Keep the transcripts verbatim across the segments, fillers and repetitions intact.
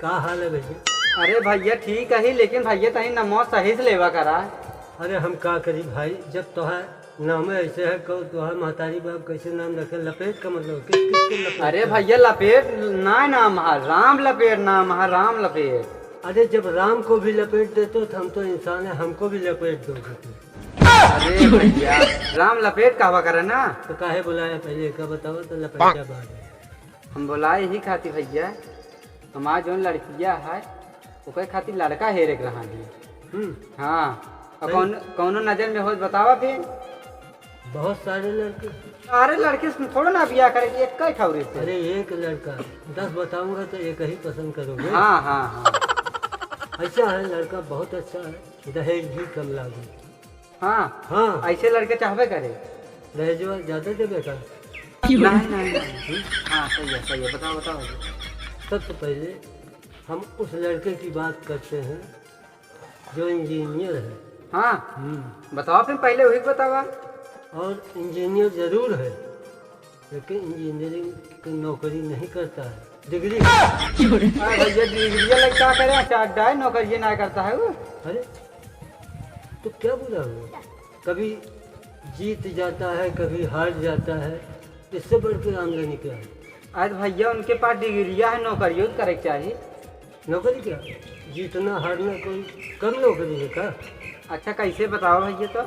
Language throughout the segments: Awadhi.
का हाल है भैया? अरे भैया ठीक है, लेकिन भैया तनी नमो सही से लेवा करा। अरे हम का करी भाई, जब तोहार नाम ऐसे है, कहो तोहार महतारी बाप कैसे नाम रखे, लपेट का मतलब किस, किस को लपेट अरे का? भैया लपेट ना नाम है, राम लपेट नाम है, राम लपेट। अरे जब राम को भी लपेट देते हो तो हम तो इंसान है, हमको भी लपेट दोगे तुम। अरे भैया, राम लपेट कहवा करे ना। तो काहे बुलाया पहले, का बताओ तो लपेट क्या बात है? हम बोलाए यही खातिर भैया, हमार जौन लड़किया है, ओकरे खातिर लड़का हेरे के रहा है। हम्म। हाँ, और सही। कौन, कौनो नजर में हो बतावा फिर। बहुत सारे लड़के। अरे लड़के से थोड़ा ना बियाह करेगी, एक ही ठौरे से। अरे एक लड़का, दस बताऊंगा तो एक ही पसंद करोगे। हाँ, हाँ, हाँ। अच्छा है लड़का, बहुत अच्छा है, दहेज भी कम लागे। हाँ, हाँ। ऐसे लड़के चाहबे करे। दहेजवा ज्यादा देबे का? नहीं, नहीं, नहीं। हाँ, सही है, सही है, बताओ, बताओ। सबसे पहले हम उस लड़के की बात करते हैं जो इंजीनियर है। हाँ, हम्म। बताओ फिर, पहले वही बतावा। और इंजीनियर जरूर है, लेकिन इंजीनियरिंग की नौकरी नहीं करता है, डिग्री। अरे भैया, डिग्री लग का करे? अच्छा, अड्डा है, नौकरी ना करता है वो। अरे, तो क्या बुरा हुआ? कभी जीत जाता है, कभी हार जाता है, इससे बढ़ के आमदनी क्या है? अरे भैया, उनके पास डिग्रिया है, नौकरियों करे के चाहिए। नौकरी क्या? जीतना हारना कोई कम नौकरी है का? अच्छा, कैसे बताओ भैया तो?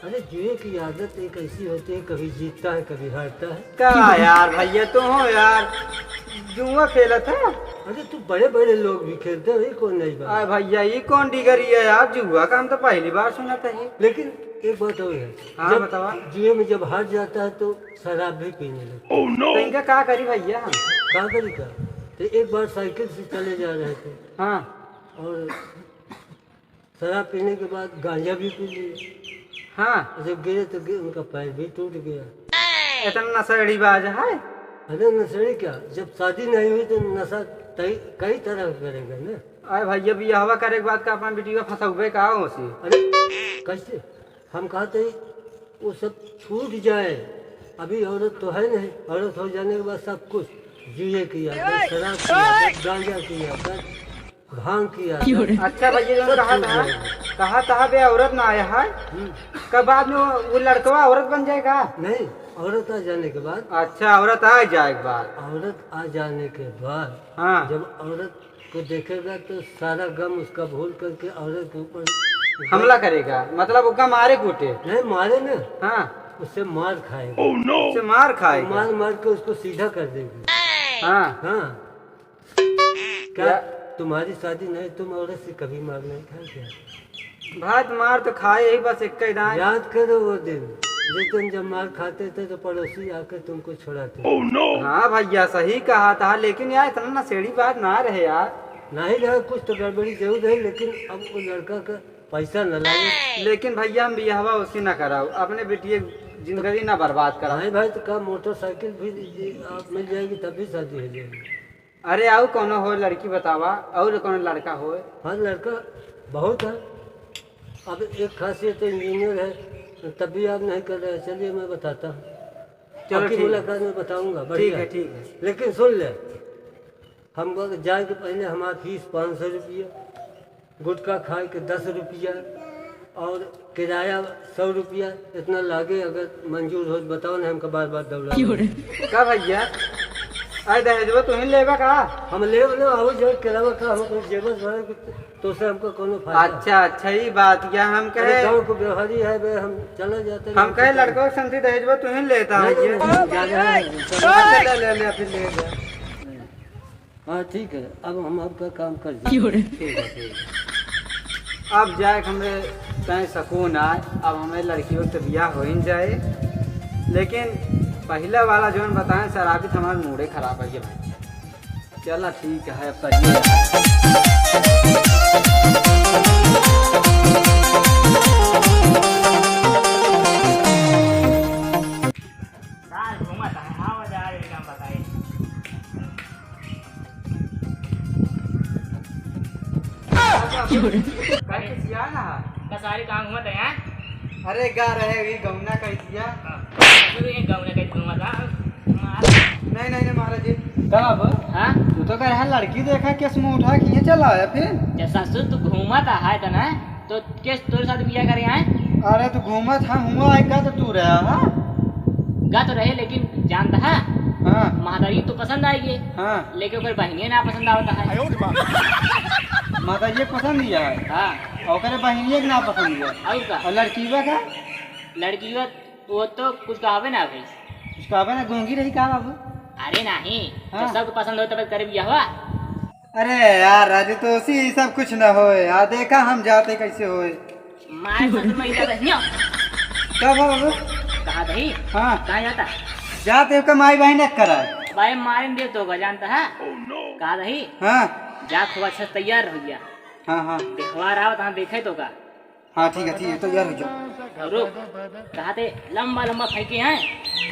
अरे, जुए की आदत एक ऐसी होती है, कभी जीतता है, कभी हारता है। का यार भैया, तू हो यार, जुआ खेलत है? अरे, तू बड़े बड़े लोग भी खेलते हैं, ये कौन नई बात? अरे भैया, ये कौन डिगरी है यार? जुआ का हम तो पहली बार सुनत है। लेकिन एक बात और है, हाँ, जब बतावा। जुए में जब हार जाता है तो शराब भी पीने लगता है। तो इनका का करी भैया हम? का करी का? तो एक बार साइकिल से चले जा रहे थे। हाँ। और शराब पीने के बाद गांजा भी पी लिए। हाँ। जब गिरे तो गिर, उनका पैर भी टूट गया। इतना नशेड़ी बाज है? अरे नशेड़ी क्या, जब शादी नहीं हुई तो नशा कई, कई तरह का करेगा ना। अरे भैया, बियाहवा करे के बाद का अपन बिटिया फंसौबे का होसी? अरे कैसे? हम कहते हैं वो सब छूट जाए, अभी औरत तो है नहीं, औरत हो जाने के बाद सब कुछ, जुए की आदत, शराब की आदत, गांजा की आदत, भांग की आदत। अच्छा भैया, जो सब कहा छूट था, जाएगा। कहा था बे औरत ना आया है, हम्म। कब बाद में वो, वो लड़कवा औरत बन जाएगा? नहीं, औरत आ जाने के बाद। अच्छा, औरत आ जाए के बाद। औरत आ जाने के बाद, हाँ। जब औरत को देखेगा तो सारा गम उसका भूल करके औरत के ऊपर हमला करेगा, मतलब ओका मारे कूटे। नहीं मारे ना, हाँ। उससे मार खाएगा। Oh no! उससे मार खाएगा। मार मार के उसको सीधा कर देगी। हाँ। हाँ। क्या या- तुम्हारी शादी नहीं, तुम औरत से कभी मार नहीं खाए क्या? भाई, मार तो खाए ही बस एक ही दाएं। याद करो वो दिन, जिस दिन जब मार खाते थे तो पड़ोसी आके तुमको छुड़ाते। Oh no! हाँ भैया, सही कहा था, लेकिन यार इतना नशेड़ी बात ना रहे यार। नहीं रहा, कुछ तो गड़बड़ी जरूर रही, लेकिन अब वो लड़का का पैसा न लागे। लेकिन भैया, हम बियाहवा उसी ना कराओ, अपने बिटिया जिंदगी ना बर्बाद कराओ। नहीं भाई, तो का मोटरसाइकिल भी आप मिल जाएगी तब भी शादी हो जाएगी। अरे, आउ कौनो हो लड़की बतावा, और कौनो लड़का हो। हाँ, लड़का बहुत है। अब एक खासियत तो इंजीनियर है, तब भी आप नहीं कर रहे। चलिए, मैं बताता हूँ। चलो, आपकी ठीक है। मुलाकात में बताऊंगा, ठीक बढ़िया। है, ठीक है। लेकिन सुन ले, हम लोग जाए के पहले हमारा फीस पाँच सौ रुपया, गुटखा खाए के दस रुपया और किराया सौ रुपया, इतना लागे। अगर मंजूर हो तो बताओ, नहीं हमका बार बार दौड़ा। क्यों रे? का भैया? आए दहेजवा तू ही लेबा का? हम लेब ना, और जो किराया का हम अपने जेब से भरे, तो से हमको कोनो फायदा। अच्छा, अच्छा, ई बात क्या हम अरे कहे? गाँव को व्यवहारी है बे, हम चला जाते हम नहीं कहे तो लड़कों के समझी दहेजवा तू ही लेता नहीं, है। नहीं, नहीं, जा रहे हैं। अच्छा, ले, ले, ले, फिर ले जा। हाँ, ठीक है, अब हम आपका काम कर देंगे। ठीक है, ठीक है। अब जाए के हमरे तय सुकून आए, अब हमें लड़कियों से बियाह हो ही जाए, लेकिन पहला वाला जौन बताएं शराबी, तो हमारा मूडे खराब है ये भाई। चला ठीक है, अब सही है। साल घूमत है, आवा जा रे, काम बताई। क्यों रे? कहीं से सिया ना है। का सारे काम घूमत है यार। अरे गा रहे, ये गौना कही दिया। हाँ। तो ये गौना कही घूमत है। मार। नहीं, नहीं, नहीं, महाराज जी। का बाबू? हाँ? तू तो कह रहा लड़की देखा, केस मुँह उठा के ये चला आया फिर। जब ससुर तू घूमत आहा है तो ना, तो केस तोरे साथ बिया करे आए? अरे तू घूमत हा, हुआ है का तो तू रहा, हाँ? गा तो रहे, लेकिन जानता है? हाँ। महतारी तो पसंद आई है। हाँ। लेकिन ओकर बहिनिया ना पसंद आवता है। महतारी पसंद ही है। हाँ। और ओकरे बहिनिया के ना पसंद है। और का? और लड़कीवा का? लड़कीवा वो तो कुछ कहबे ना भाई। कुछ कहबे ना, गूंगी रही का बाबू? अरे नहीं, हाँ। तो सबके पसंद हो तब करे बियाहवा। अरे यार राजू, तो उसी सब कुछ न होए। आ देखा हम जाते कैसे होए। माय ससुर में इधर रहियो। का बाबू? कहा दही? हाँ। कहाँ जाता? जाते का माई बहन एक कराए। भाई मारेन दे तो जानता है? कहा दही? हाँ। जा खूब अच्छा से तैयार हो गया। हाँ, हाँ। देखवा रहा हो तो हम देखे तो का। हाँ, ठीक है, ठीक है, तैयार हो जाओ। रुक, कहा थे लंबा लंबा फेंके हैं।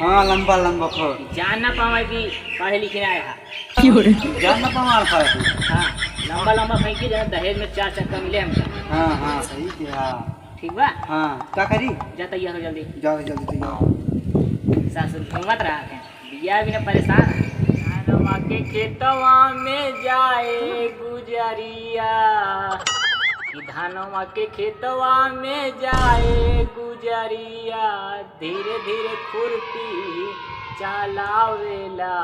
हाँ, लंबा लंबा फेंक। जान ना पावे कि पढ़े लिखे ना आए हा। क्यों रे? जान ना पावे अल्फा है। हाँ, लंबा लंबा फेंके, जरा दहेज में चार चक्का मिले हमका। हाँ, हाँ, सही के, हाँ। ठीक बा? हाँ, का करी? जा तैयार हो जल्दी। जाओ, जल्दी तैयार हो। सासुर घूमत रहा है। बिया बिना परेशान। धनवा के खेतवा में जाए गुजरिया, कि धनवा के खेतवा में जाए गुजरिया, धीरे धीरे खुरपी चलावेला,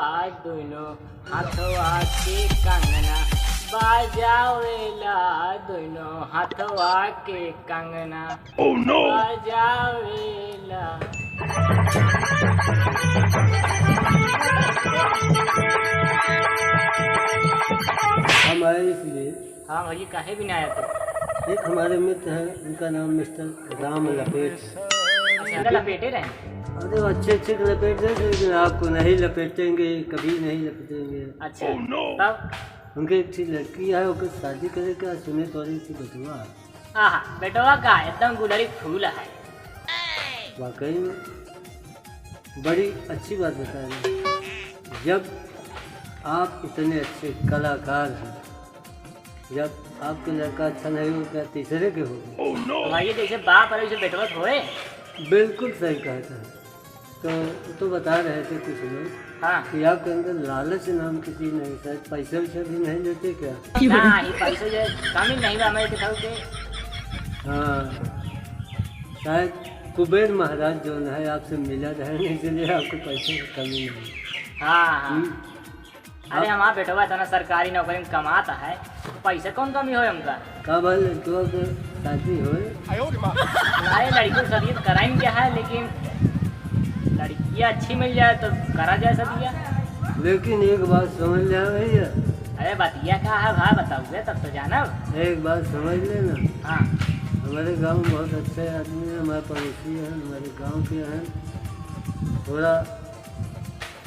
दुनो हथवा के कंगना बजावेला, दुनो हथवा के कंगना बजावेला। हम आए इसलिए। हाँ भैया, काहे भी ना आया तू? एक हमारे मित्र हैं, उनका नाम मिस्टर राम लपेट है। अच्छा, लपेटे रहे? अरे, वो अच्छे अच्छे को लपेट रहे थे, लेकिन आपको नहीं लपेटेंगे, कभी नहीं लपेटेंगे। अच्छा, तब? उनके एक ठे लड़की है, ओकर शादी करे का सुने तो रही थी बतुआ। आहा, बेटवा का एकदम गुलरी फूल है। वाकई में बड़ी अच्छी बात बता रहे हैं। जब आप इतने अच्छे कलाकार हैं, जब आपके लड़का अच्छा नहीं हो, क्या तीसरे के हो? तो भाई, जैसे बाप रहे, वैसे बेटवा तो होए। बिल्कुल सही कहता है। तो, तो बता रहे थे कुछ लोग हाँ। कि आपके अंदर लालच नाम की चीज नहीं, शायद पैसे वैसे भी नहीं लेते क्या? ना, ये पैसे जो है, कमी नहीं बा हमारे के। हाँ, शायद कुबेर महाराज जो है आपसे मिला रहे, इसीलिए आपको पैसे की कमी नहीं। हाँ, हाँ। हम्म। अरे, हमार बेटवा इतना सरकारी नौकरी में कमाता है, तो पैसे कौन कमी होए हमका? का भाई, लड़कवा के शादी होए? अरे, लड़की से शादी तो कराइन क्या है, लेकिन लड़कियाँ अच्छी मिल जाए तो करा जाए शादिया। लेकिन एक बात समझ ले भैया। अरे, बतिया का है भाई, बताओगे तब तो जानब। एक बात समझ लेना। हाँ। हमारे गाँव में बहुत अच्छे आदमी हैं, हमारे पड़ोसी हैं, हमारे गाँव के हैं। थोड़ा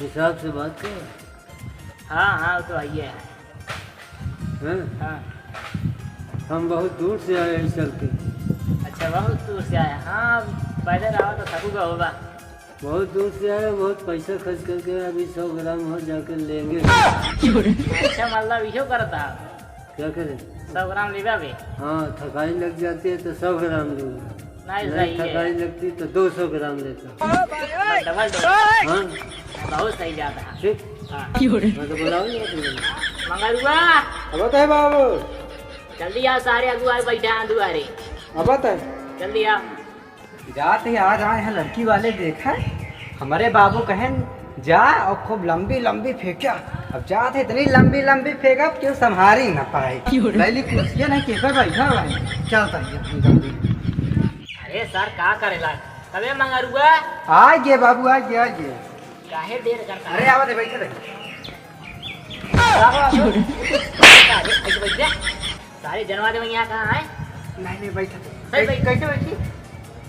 हिसाब से बात करो। हाँ, हाँ, वो तो आइए है। हैं? हाँ। हम बहुत दूर से आए हैं चल के। अच्छा, बहुत दूर से आए। हाँ, पैदल आवा तो थकूगा होगा। बहुत दूर से आए, बहुत पैसा खर्च करके अभी सौ ग्राम हो जाके लेंगे। अच्छा, मतलब इहो करता है। क्या करें? सौ ग्राम लेबा बे? हाँ, थकाई लग जाती है तो सौ ग्राम लूंगा। नहीं, नहीं सही है। थकाई लगती तो दो सौ ग्राम लेता। डबल, डबल। हाँ। बहुत सही जाता है। ठीक। हाँ। मैं तो बुलाओ ही नहीं तुमको। मंगरुआ। अब तो है बाबू। जल्दी आओ, सारे अगुआ बैठे हैं दुआरे। अब तो है। जल्दी आओ। जात ही आज आए हैं लड़की वाले देखा, हमारे बाबू कहेन जा और खूब लंबी लंबी फेंक्या। अब जात है इतनी लंबी लंबी फेंकब कि वो संभारी ना पाए। क्यों रे? पहली कुर्सियाँ नहीं के पे बैठा हुआ है। चल तब ये अपनी जल्दी। अरे सर, का करेला? तबे मंगरुआ। आ गए बाबू, आ गए, आ गए। काहे देर करता अरे है? आवा दे, बैठे रहे। आवा, आवा। क्यों रे? अरे, ऐसे बैठ जा। सारे जनवा दे यहाँ कहाँ है? नहीं, नहीं, बैठा तो। सही, बैठ। कैसे बैठी?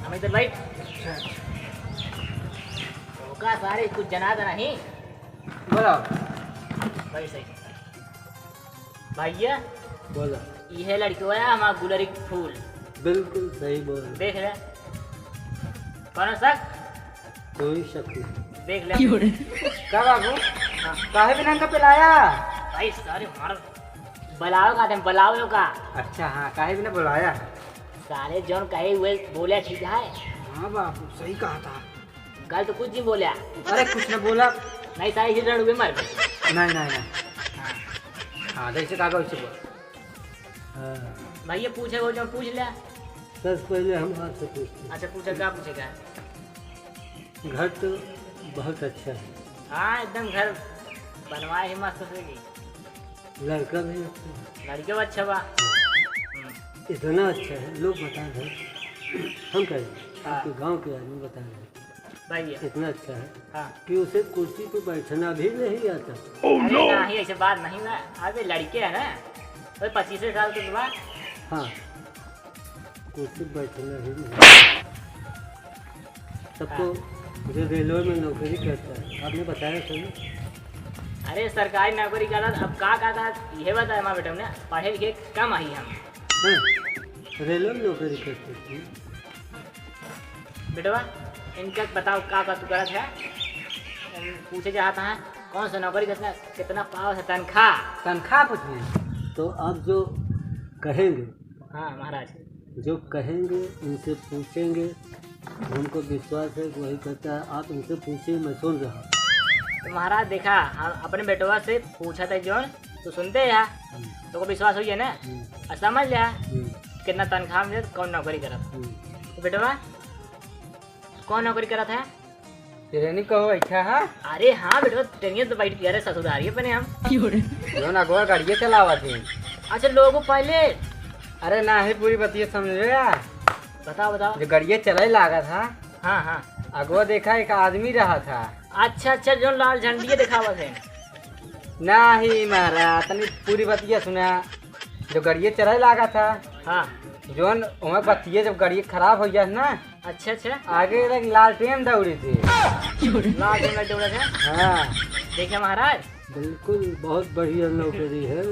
हम इधर बैठ। अच्छा, अच्छा। ओका सारे कुछ जनात नहीं। बोलो। बैठ सही। भैया। बोलो। ये लड़की है हमारा गुलरी फूल। बिल्कुल सही बोल। देख ले। कौन शक? कोई शक नहीं। देख ले। क्यों रे? का बाबू? हाँ। काहे बिना हमका पिलाया? भाई सारे मार। बुलाओ का तुम, बुलाओ का। अच्छा, हाँ, काहे बिना बुलाया? सारे जौन कहे हुए बोले ठीक है। हाँ बाबू, सही कहा था। गलत कुछ नहीं बोला। अरे कुछ न बोला। नहीं, सारे ही रणुए मार। नहीं, नहीं, नहीं। हाँ। हाँ, जैसे कहा वैसे बोल। हाँ। भैया, पूछे हो जो पूछ ले। सबसे पहले हम आपसे पूछते हैं। अच्छा, पूछे, का पूछे का? घर तो बहुत अच्छा है। हाँ, एकदम घर बनवाए ही मस्त से जी। लड़का भी अच्छा है। लड़के भी अच्छा बा। हाँ। हम्म। इतना अच्छा है, लोग बता रहे हैं। हम कह रहे हैं, हाँ। आपके गांव के आदमी बता रहे हैं। भैया। इतना अच्छा है हाँ। कि उसे कुर्सी पे बैठना भी नहीं आता। अरे नहीं, ऐसे बात नहीं ना। अबे लड़के हैं ना, वही पच्चीस साल के बाद। हाँ, कुर्सी पे बैठना भी नहीं। सबको हाँ। जो रेलवे में नौकरी करता है, आपने बताया था ना? अरे सरकारी नौकरी करता, अब का, का, का, ये बताया हमारे बेटे ने, पढ़े लिखे कम आई हम। हाँ, रेलवे में नौकरी करते थे। बेटवा, इनका बताओ का, का तू करत है? हम पूछे चाहता है, कौन सा नौकरी करता है, कितना पावत है तनख्वाह? तनख्वाह पूछने? तो आप जो कहेंगे, हाँ महाराज। जो कहेंगे, उनसे पूछेंगे, हमको विश्वास है कि वही करता है। आप उनसे पूछिए, मैं सुन रहा हूँ। तो महाराज देखा, हम अपने बेटवा से पूछा था जौन, तो सुनते हैं, हम्म। तो को विश्वास हो गया ना, हम्म। और समझ लिया हम्म। कितना तनख्वाह मिले, कौन नौकरी करत। हम्म। तो बेटवा, कौन नौकरी करत है? तेरे नहीं कहो अच्छा है? अरे हाँ बेटवा, ट्रेनिया तो बैठ गया रे ससुरारी अपने हम। जौन अगवा गाड़िया चलावा थे। अच्छा, लोगो पहले। अरे ना ही पूरी बतिया समझ रहे यार। बताओ, बताओ। जो गाड़िया चलाए लागा था। हाँ, हाँ। अगवा देखा एक आदमी रहा था। अच्छा, अच्छा, जौन लाल झंडिया दिखावा थे। ना ही महाराज, तनी पूरी बतिया सुना। जो गाड़िया चलाए लागा था। हाँ। जौन ओमे बतिया जब गाड़िया खराब हो जाए ना, अच्छा, अच्छा। आगे तक लालटेन दौड़ी थी। लालटेन में दौड़ा था? हाँ। देखिए महाराज। बिल्कुल, बहुत बढ़िया नौकरी है,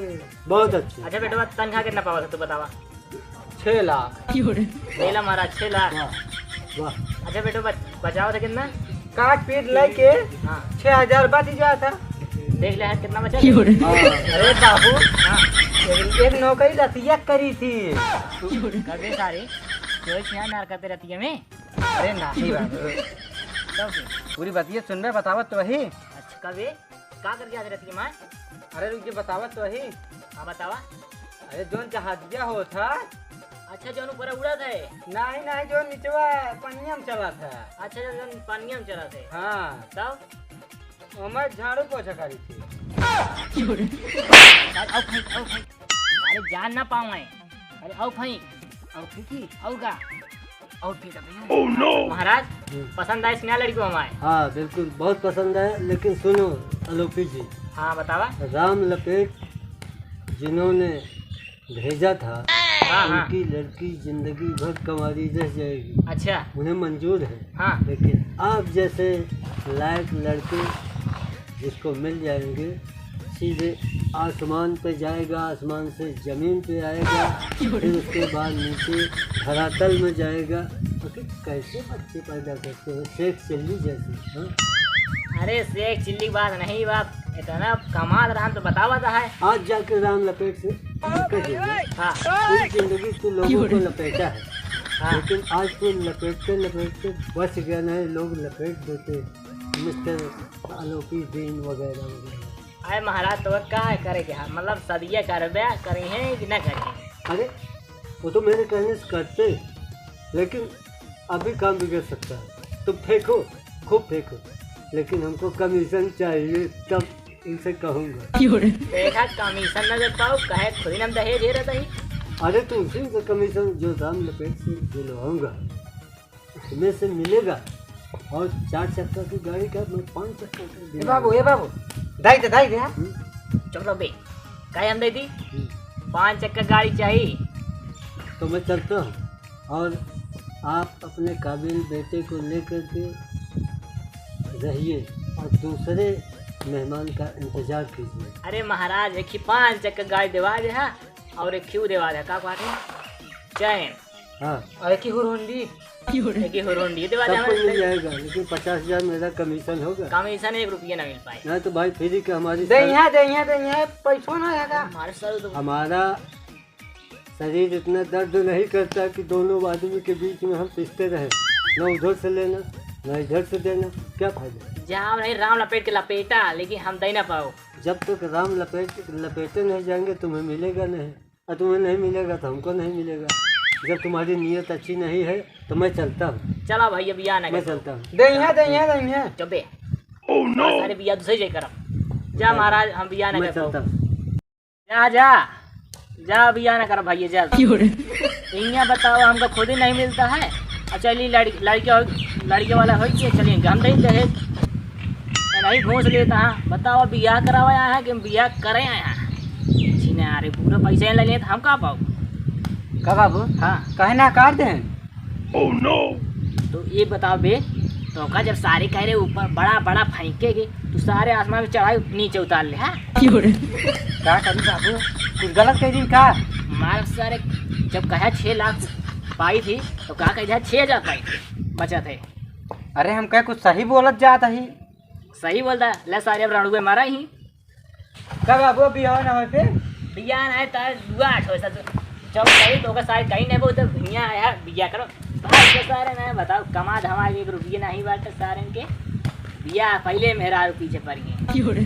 बहुत अच्छी। अच्छा बेटवा, तनख्वाह कितना पावा था, तू बतावा? छह लाख। ले ला महाराज, छह लाख। वाह, वाह। अच्छा बेटवा, बच-, बचावा था कितना? काट पीट लेके हाँ। छह हजार बच गया था। देख ले, कितना बचा? हाँ। अरे बाबू, हाँ। एक नौकरी रतिया करी थी। कबे सारे, कोई छह हजार करते रतिया में? अरे नाही बाबू। तब से? पूरी बतिया सुनबे, बतावत तो वही। अच्छा, कबे? का करके आते रहती है माँ? अरे रुक जे, बतावत तो वही। हाँ, बतावा। अरे जौन जहाजिया होत है। अच्छा, जौन ऊपर उड़त है। नाही, नाही, जौन निचवा पनिया में चलत है। अच्छा, जौन पनिया में चलत है। हाँ। तब? ओमे झाड़ू पोछा करी थी। अरे, आओ भाई, आओ भाई। अरे जान ना पावे। अरे आओ भाई। और फेंकी? और का? और फेंका भैया। Oh no! महाराज, हम्म। पसंद आए सुना लड़की हमारे? हाँ, बिल्कुल, बहुत पसंद आए, लेकिन सुनो, अलोपी जी। हाँ, बतावा। राम लपेट जिन्होंने भेजा था, हाँ, हाँ। उनकी लड़की जिंदगी भर कंवारी रह जाएगी। अच्छा। उन्हें मंजूर है। हाँ। लेकिन आप जैसे लायक लड़के जिसको मिल जाएंगे, सीधे आसमान पे जाएगा, आसमान से जमीन पे आएगा, फिर उसके बाद नीचे धरातल में जाएगा। आखिर कैसे बच्चे पैदा करते हो, शेख चिल्ली जैसे, हाँ? अरे शेख चिल्ली बात नहीं बाप, इतना कमाल रहा तो बतावा तो है। आज जाके राम लपेट से निकल जाएगा। हाँ। पूरी जिंदगी तू लोगों को लपेटा है, हाँ। लेकिन आज तू लपेटते लपेटते बच गया, नहीं लोग लपेट देते, मिस्टर आलोपी दीन वगैरह वगैरह। अरे महाराज, तो का करे के है? मतलब, सदिया करबे, करी है कि ना करी है? अरे, वो तो मेरे कहने से करते, लेकिन अभी काम बिगड़ सकता है। तुम फेंको, खूब फेंको, लेकिन हमको कमीशन चाहिए, तब इनसे कहूँगा। देखा, कमीशन न दे पाओ, कहे खुद ही हम दहेज हे रहता ही। अरे, तो उसी से कमीशन जो राम लपेट से दिलवाऊंगा। उसमें से मिलेगा। और चार चक्का की गाड़ी का, मैं पाँच चक्का का ए दिलाऊंगा। बाबू, ए बाबू, दाई दे, दाई दे, हाँ? हम्म। चलो बे, काहे हम दे दी? हम्म। पाँच चक्का गाड़ी चाहिए। तो मैं चलता हूँ और आप अपने काबिल बेटे को लेकर के रहिए और दूसरे मेहमान का इंतजार कीजिए। अरे महाराज, एक ही पाँच चक्का गाड़ी देवा दे, हाँ? और एक क्यों देवा दे, का कहते हैं? चैन। हाँ। और एक ही हुरहुंडी। एक ही हुरहुंडी देवा दे सब कुछ हमारे। मिल जाएगा, लेकिन पचास हजार मेरा कमीशन होगा। कमीशन एक रुपया ना मिल पाए। नहीं तो भाई, फ्री का हमारी दे सर- यहाँ, दे यहाँ, दे यहाँ, पैसो ना आएगा। हमारे सर तो हमारा शरीर इतना दर्द नहीं करता कि दोनों आदमी के बीच में हम पिसते रहें, ना उधर से लेना, ना इधर से देना, क्या फायदा? जाओ नहीं, राम लपेट के लपेटा, लेकिन हम दे ना पाओ। जब तक राम लपेट, लपेटे नहीं जाएंगे, तुम्हें मिलेगा नहीं, और तुम्हें नहीं मिलेगा तो हमको नहीं मिलेगा। जब तुम्हारी नीयत अच्छी नहीं है तो मैं चलता हूँ। चला भैया, बियाह ना मैं कर। चलता हूँ। दे यहाँ, दे यहाँ, दे यहाँ। चुप बे। Oh no! सारे बियाह दूसरे जगह करब। जा महाराज, हम बियाह ना मैं कर पाओ। चलता हूँ। जा, जा, जा, बियाह ना कर भैया, जा। क्यों रे? इहाँ बताओ, हमका खुद ही नहीं मिलता है। अच्छा, चलिए, लड़की, लड़के हो, लड़के वाला हो गया, चलिए, हम दे दहेज। ये नहीं घूस लेता है, बताओ, बियाह करावा आया है कि बियाह करे आया है? जी ना, अरे, पूरा पैसा ले लेता, हम का पाओ? का बाबू? हाँ। कहे ना काट दे। Oh no! तो ये बताओ बे, तो का जब सारे कह रहे ऊपर बड़ा बड़ा फेंकेगे, तो सारे आसमान में चढ़ाई नीचे उतार ले, हाँ? क्यों रे? का करी बाबू, कुछ गलत कह दी का? मार सारे, जब कहा छह लाख पाई थी, तो का कह दिया छह हजार पाई थी, बचा थे। अरे हम कहे कुछ सही बोलत जात ही। सही बोलता, ले सारे अब रणुए मारा ही। का बाबू, बियाह ना होए पे? बियाह ना है, तार दुआ आठ होए, ससुर। जब कही तो ओकर सारे कहीं नहीं बोलते, हियाँ आया, बियाह करो। भाई के सारे ना बताओ, कमा धमा के एक रुपये नहीं बाटे सारे के। बियाह पहले मेहरारू पीछे पड़ गए। क्यों रे?